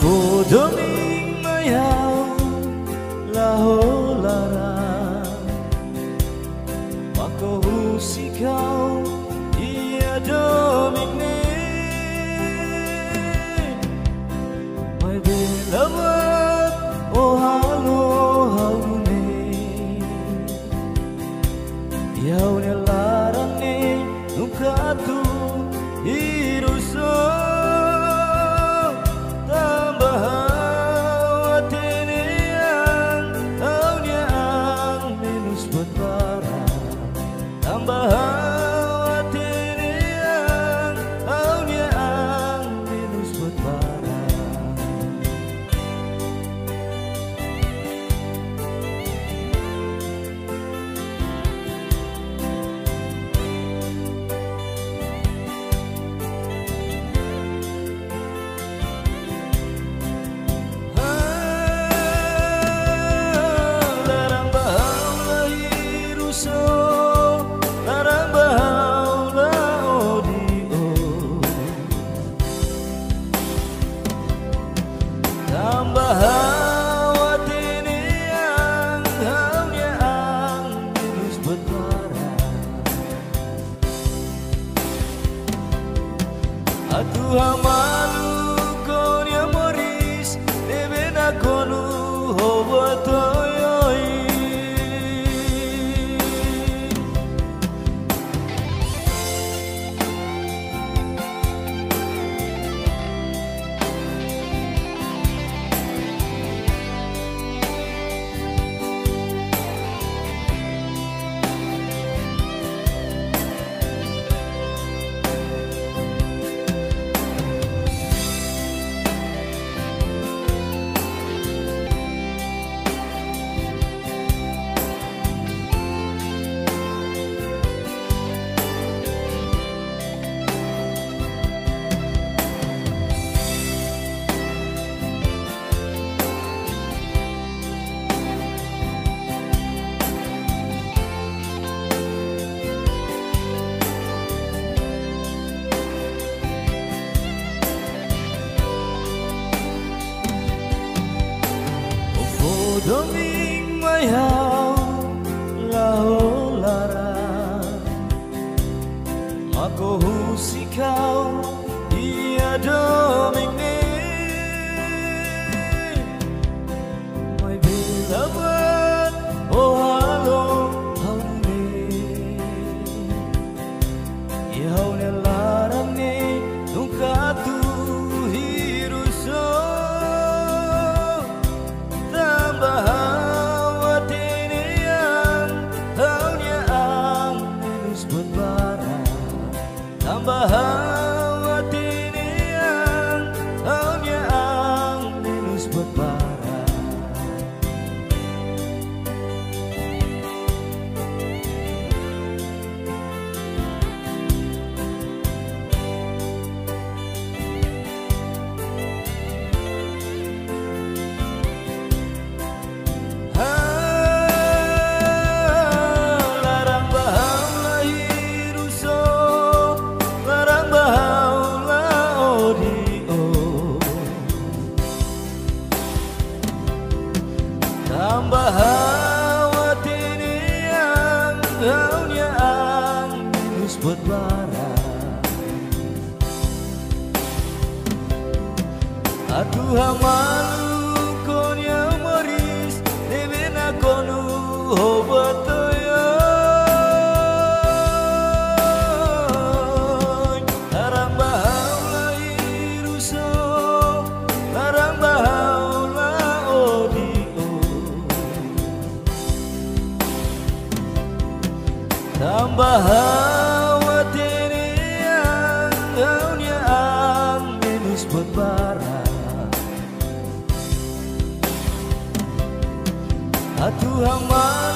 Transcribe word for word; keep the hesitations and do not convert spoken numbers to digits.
Fó domin mai ha'u, la ho laran. Mak ha'u husik ha'u iha domin ne'e. Maibé la buat ó halo ha'u ne'e. Iha ha'u-nia laran ne'e nunka atu hirus ó. Tanba ha'u hatene an, ha'u-nia an menus buat barak. Tanba ha'u hatene an, ha'u-nia an menus buat barak. Laran ba ha'u la hirus ó, laran ba ha'u la odi ó. Tanba ha'u hatene an, ha'u-nia an menus buat barak. Atu hamaluk ó-nia moris, ne'ebé nakonu ho buat oioin. Ó fó domin mai ha'u, la ho laran. Mak ha'u husik ha'u iha domin ne'e. Maibé la buat ó halo ha'u ne'e. Iha ha'u-nia laran ne'e nunka atu hirus ó. Tanba ha'u hatene an, ha'u-nia an menus buat barak. Tanba ha'u hatene an, ha'u-nia an menus buat barak. Laran ba ha'u la hirus ó, laran ba ha'u la odi ó. Tanba ha'u hatene an, ha'u-nia an menus buat barak. Atu hamaluk ó-nia moris, ne'ebé nakonu ho buat oioin. Laran ba ha'u la hirus ó, laran ba ha'u la odi ó. Tanba ha'u hatene an, ha'u-nia an menus buat barak. Atu hamal